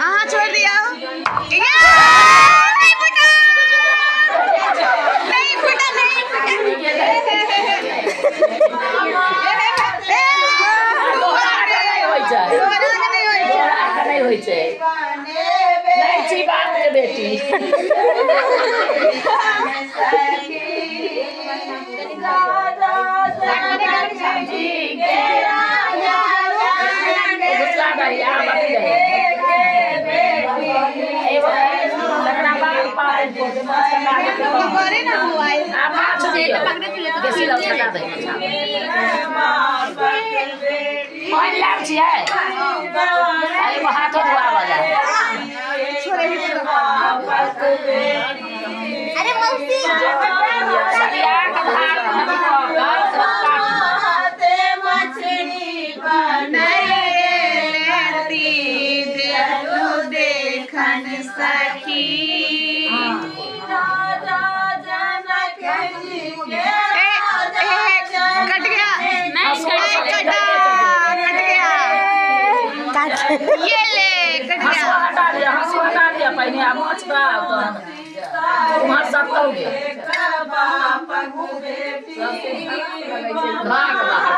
अहाँ छोड़ दियौ। नहीं फूटा, नहीं फूटा, नहीं फूटा। नहि होइ छै। दोहरा के नहि होइ छै। दोहरा के नहि होइ छै। नहि छी बाप के बेटी। गुस्सा दही आ बती दही। एगो तकरा बाद पानि पड़तै, माछ कटा देतै। करे ना मोबाइल। आ माछ दियौ। बेसी लग कटा दही। पानि लाब छियै? आ एगो हाथो धोआबऽ जाय। अरे मौसी। सरिया के धार अथी कऽ कऽ से काटू। देखन सखी कट गया। नहीं। कटा, कट गया। ये ले, कट गया। हँसुआ हटा लिअ, हँसुआ हटा लिअ पहिने आ माछ दऽ आउ तहन। उम्हर सतौगे। भाग बाहर।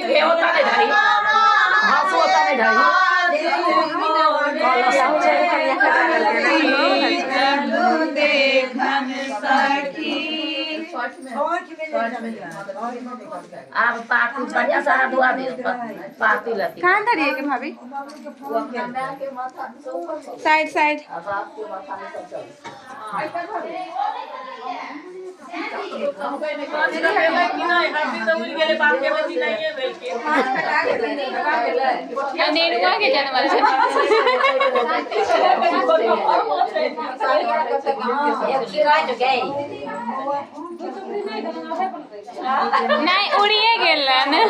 हे ओतऽ नहि धरी। हँसुआ ओतऽ नहि धरी। कलश छै। आब पाती बढ़िआँ से हाथ धोआ दियौ पाती लत्ती। कहाँ धरिए के भाभी? Side side. नेनुआ के जनमल छै। नहि, उड़िए गेल ने।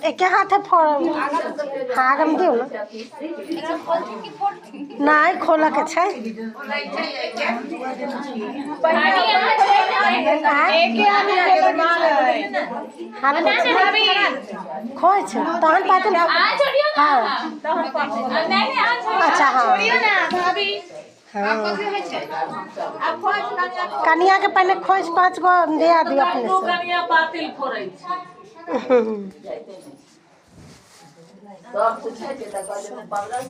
एके हाथे फोड़ब। हाँ, आगम दियौ ने। नहि, खोलऽ के छै। हाथ खोइ छै तहन पातिल। आ छोड़ियौ ने। हाँ। नहीं नहीं, आ छोड़ियौ। अच्छा, हाँ। ना भाभी। हाँ, कनिया के पहले खोइछ 5 गो दिया दियौ अपने से। कनिया पातिल फोड़ै छै। सब पूछै छै तऽ कहै छै।